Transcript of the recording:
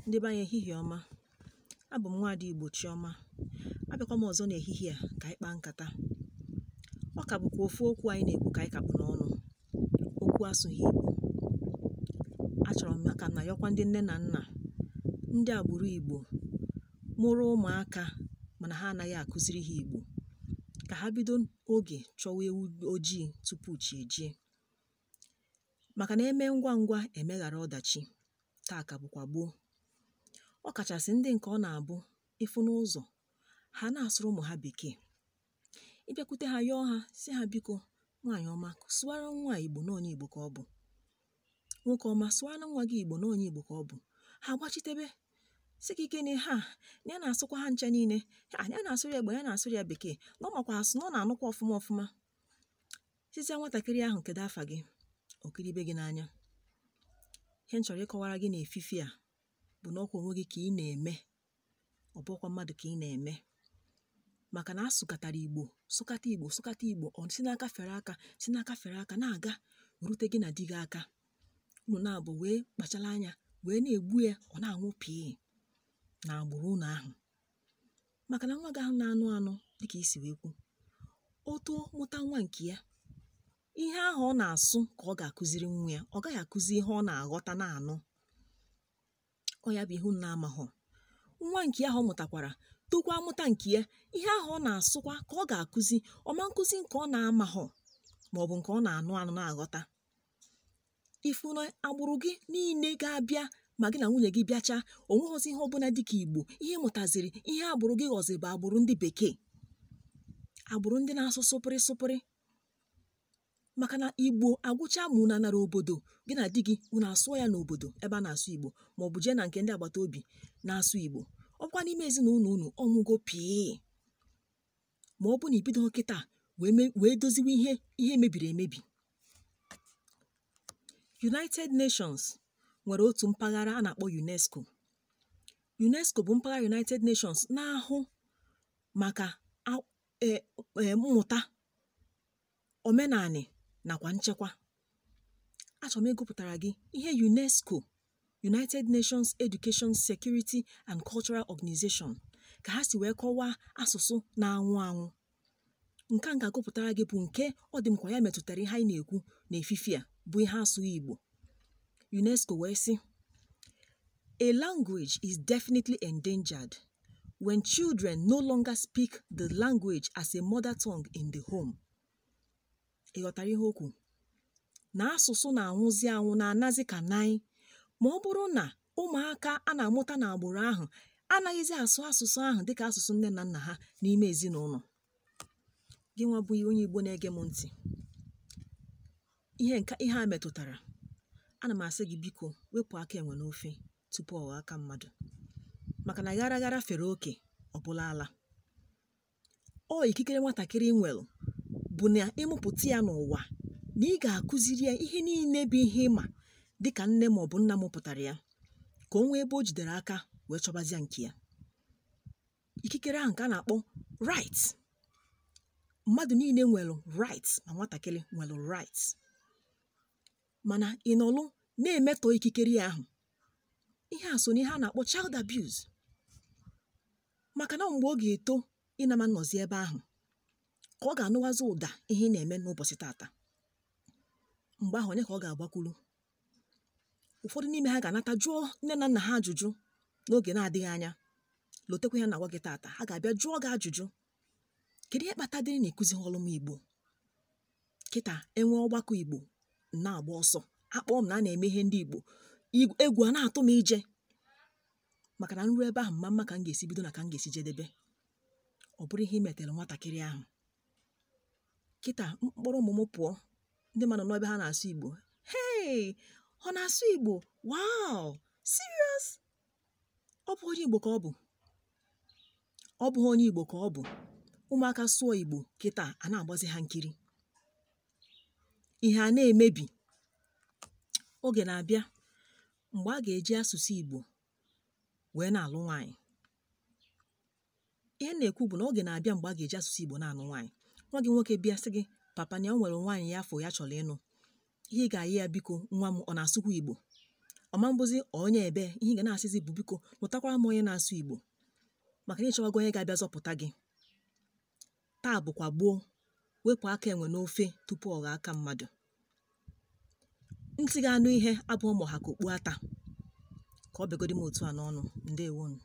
Ndị be anyị, ehihie ọma. Abụ m nwaada Igbo Chiọma. Abịakwa m ọzọ n'ehihie a ka anyị kpaa nkata. Ọ ka bụkwa ofu okwu anyị na-ekwu ka anyị ka kpụ n'ọnụ, okwu asụghị Igbo. Achọrọ m ka m na-ayọkwa ndị nne na nna, ndị agbụrụ Igbo mụrụ ụmụaka mana ha anaghị akụziri ha Igbo, ka ha bido oge chọwa ewu ojii tupu chi ejie. Maka na eme ngwa ngwa emeghara ọdachi, taa ka bụkwa gboo. Ọ kachasị ndị nke ọ na-abụ ịfụ n'ụzọ ha na-asụrụ ụmụ ha bekee. Ị bịakwute ha yọọ ha sị ha, biko nwaanyị ọma, sụwara nwa a Igbo na onye Igbo ka ọ bụ. Nwoke ọma, sụwara nwa gị Igbo na onye Igbo ka ọ bụ. Ha agbachitebe sị gị gịnị ha na ya na-asụkwa ha ncha niile, ha ya na-asụrụ ya Igbo, ya na-asụrụ ya bekee, na ọ makwa asụ, na ọ na-anụkwa ọfụma ọfụma. Sịzịa nwatakịrị ahụ, kedu afa gị? O kiribe gị n'anya. Ihe m chọrọ ịkọwara gị n'efifie a bụ na ọkwa onwe gị ka ị na-eme, ọ bụghịkwa mmadụ ka ị na-eme. Maka na asụkatara Igbo, sụkata Igbo, sụkata Igbo, ọ si n'aka fere aka, si n'aka fere aka na-aga rute gị na di gị aka. Unu na-abụ wee kpachara anya wee na-egbu ya, ọ na-anwụ pịị na agbụrụ unu ahụ. Maka na nwa gị ahụ na-anụ anụ dịka isi wee kwu, o too mụta nwa nke ya, ihe ahụ ọ na-asụ ka ọ ga-akụziri nwa ya, ọ gaghị akụzi ihe ọ na-aghọta na-anụ. Ọ ya bụ ihe unu na-amaghọ. Nwa nke ya ahụ ọ mụtakwara tokwa amụta nke ya, ihe ahụ ọ na-asụkwa ka ọ ga-akụzi, ọma nkụzi nke ọ na-amaghọ maọbụ nke ọ na-anụ anụ na-aghọta. Ifu na agbụrụ gị niile ga-abịa ma gị na nwunye gị bịachaa, o nweghịzi ihe ọbụla dịka Igbo. Ihe ị mụtaziri, ihe agbụrụ gị ghọziri bụ agbụrụ ndị bekee, agbụrụ ndị na-asụ sụpịrị sụpịrị. Maka na Igbo agwụcha ma unu anara obodo gị na di gị, unu asụọ ya n'obodo ebe a na-asụ Igbo, maọbụ jee na nke ndị agbata obi na-asụ Igbo. Ọ bụkwa n'ime ezinụlọ unu, ọnwụgo pịị. Ma ọ bụ na ibido kịta wee doziwe ihe mebiri emebi. United Nations nwere otu mpaghara a na-akpọ UNESCO. UNESCO bụ mpaghara United Nations na-ahụ maka mmụta, omenanị nakwa nchekwa. Achọrọ m ịgụpụtara gị ihe UNESCO, United Nations Education, Security and Cultural Organization, ka ha si wee kọwaa asụsụ na-anwụ anwụ. Nke a m ga-agụpụtara gị bụ nke ọ dị m ka ya metụtara ihe anyị na-ekwu n'efifie a, bụ ihe asụghị Igbo. UNESCO wee sị, a language is definitely endangered when children no longer speak the language as a mother tongue in the home. Ị ghọtara ihe o kwu? Na asụsụ na-anwụzi anwụ, na-anazi ka naị, ma ọ bụrụ na ụmụaka a na-amụta n'agbụrụ ahụ anaghịzi asụ asụsụ ahụ dịka asụsụ nne na nna ha n'ime ezinụlọ. Gị nwa bụ onye Igbo na-ege m ntị, ihe nke ihe a metụtara, ana m asị gị biko wepụ aka enwe n'ofe tupu ọ ghọọ aka mmadụ. Maka na ghara ghara fere oke, ọ bụla ala. Ọ ikikere nwatakịrị nwere bụ na ịmụpụta ya n'ụwa, na ị ga-akụziri ya ihe niile bụ ihe ịma dịka nne maọbụ nna mụpụtara ya, ka o nwee ebe o jidere aka wee chọbazie nke ya. Ikikere ahụ nke a na-akpọ right. Mmadụ niile nwere right, ma nwatakịrị nwere right. Mana ị nọlụ na-emetọ ikikere ya ahụ. Ihe a so n'ihe a na-akpọ child abuse. Maka na mgbe ọ ga-eto, ịnama nnọzi ebe ahụ ka ọ ga-anụwazi ụda ihe ị na-eme n'ụbọchị tata. Mgbe ahụ onye ka ọ ga-agbakwuru? Ụfọdụ n'ime ha ga-anata jụọ nne na nna ha ajụjụ n'oge na-adịghị anya. Lotekwa ya na-agwa gị tata, ha ga-abịa jụọ gị ajụjụ. Kedu ihe kpatadịrị na ịkụzighị ọlụ m Igbo? Kịta enwe ọgbakọ Igbo na-agba ọsọ, akpọọ m na a na-eme ihe ndị Igbo, egwu a na-atụ m ije. Maka na nru ebe ahụ mma mma ka m ga-esi bido na ka m ga-esi jedebe. Ọ bụrụ ihe i metere nwatakịrị ahụ. Kịta mkpọrọ ụmụ m pụọ, ndị mmadụ nọ ebe ha na-asụ Igbo. Hey, ọ na-asụ Igbo? Wow, serious? Ọ bụ onye Igbo ka ọ bụ? Ọ bụghị onye Igbo ka ọ bụ. Ụmụaka sụọ Igbo kịta a na-agbazi ha nkiri. Ihe a na-emebi. Oge na-abịa mgbe a ga-eji asụsụ Igbo wee na-alụ nwaanyị. Ihe m na-ekwu bụ na oge na-abịa mgbe a ga-eji asụsụ Igbo na-alụ nwaanyị. Nwa gị nwoke bịa sị gị, papa na ya nwere nwaanyị ya afọ ya chọrọ ịnụ. Ihe ị ga-ayị ya, biko nwa m, ọ na-asụkwa Igbo? Ọma mbụzi onye ebe ihe ị ga na-asịzi bụ biko mụtakwara m onye na-asụ Igbo, maka na ịchọwago onye ga-abịa zọpụta gị. Taa bụkwa gboo, wepụ aka enwe n'ofe tupu ọ ghọọ aka mmadụ. Ntị ga-anụ ihe abụọ ma ha ka okpu ata. Ka ọ bịagodi m otu a n'ọnụ. Ndewonu.